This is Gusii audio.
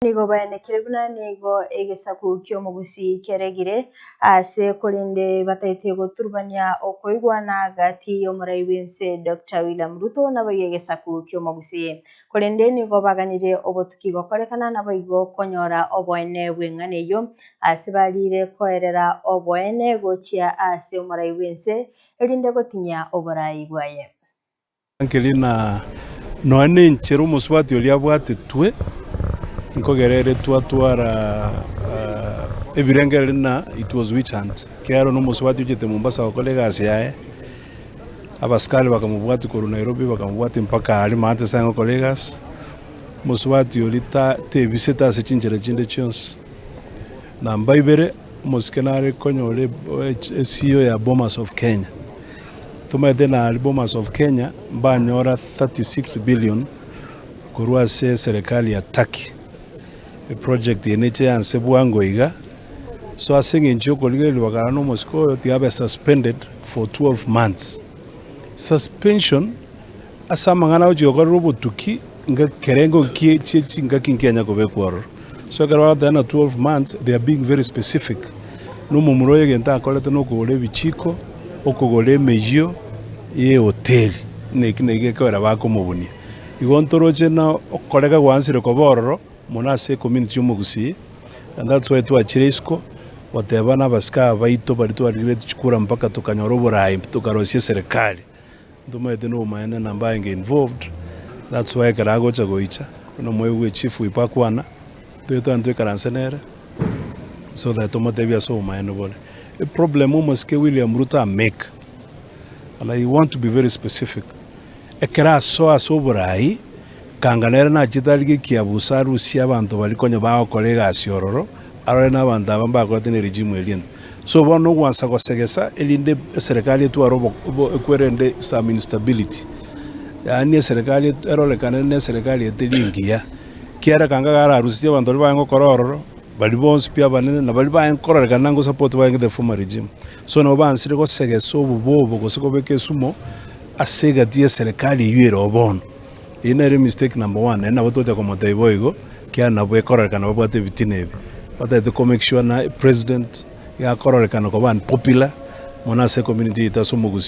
Nigo baenekire buna nigo egesaku ki'omogusii keregire ase korende bataete goturubania okoigwana gati y'omorai bw'ense Doctor William Ruto naboigo egesaku ki'omogusii. Korende nigo baganire obotuki gokorekana naboigo konyora oboene bw'eng'ana eyio ase barire koerera oboene gochia ase omorai bw'ense erinde gotinyia oborai bwaye. Nkeri na nonya nenchera omosubati oria abwatetwe, nkogera ere twatwara ebirengererio na it was witch hunt, ekiagera na omosubati ochete Mombasa gokora egasi yaye, abasikari bakamobwatia korwa Nairobi bakamobwatia mpaka aria maate ase arenge gokora egasi, omosubati oria ta tebisete ase chinchera chinde chionsi. Namba ibere, omosike nare konyora e CEO ya Bomas of Kenya. Tomaete na Bomas of Kenya mbanyora 36 billion korwa ase eserekari ya Turkey. Eproject eye neche yanse bwango iga, so ase eng'encho yokorigereria bakara na omosike oyo tiga abe suspended for 12 months. Suspension ase amang'ana agochia gokorera obotuki nga ekerengo kie chie chingaki nkianya kobekwa ororo. So ekero bagoteba ng'a 12 months they are being very specific. Na omomura oyo egento akorete na okogora ebichiko, okogora emeyio ya ehoteli, buna eki naki gekogera bakomobunia. Igo ntoroche na okoreka gwansire koba ororo mono ase ecommunity ya omogusii, and that's why twachire isiko goteba na abasike aba baito baria twarigeretie chikura mpaka tokanyora oborai tokarosia eserekari. Ntomaete nobomaene na mbaenge involved, that's why ekero agocha goicha, buna omoigwe chief whip akwana, toye togende toikaranse nere, so that tomotebie ase obomaene bore. Eproblem omosike William Ruto amake, and I want to be very specific, ekero asoa ase oborai, kanga nere nachete arigie ekiabuso arusie abanto baria konya bagokora egasi ororo, arore na abanto aba mbakorete ne regime eria ente. So bono ogwansa gosegesa erinde eserekari etware obo obo ekwerende some instability, yaani eserekari erorekane na eserekari eteri engiya, ekiagera kanga kararusetie abanto baria barenge gokora ororo, baria bonsi pi abanene na baria barenge kororekana ngo support barenge the former regime. So nabo baansire gosegesa obobe obo gose kobeka esumo ase egati ya eserekari eywo ere oo bono. Eyio nere mistake number one, naende nabo togocha komotebia boigo, ekiagera nabo ekororekana babwate ebitina ebi. Batagete ko make sure ng'a president iga akororekana koba unpopular, mono ase ecommunity yaito ase omogusii.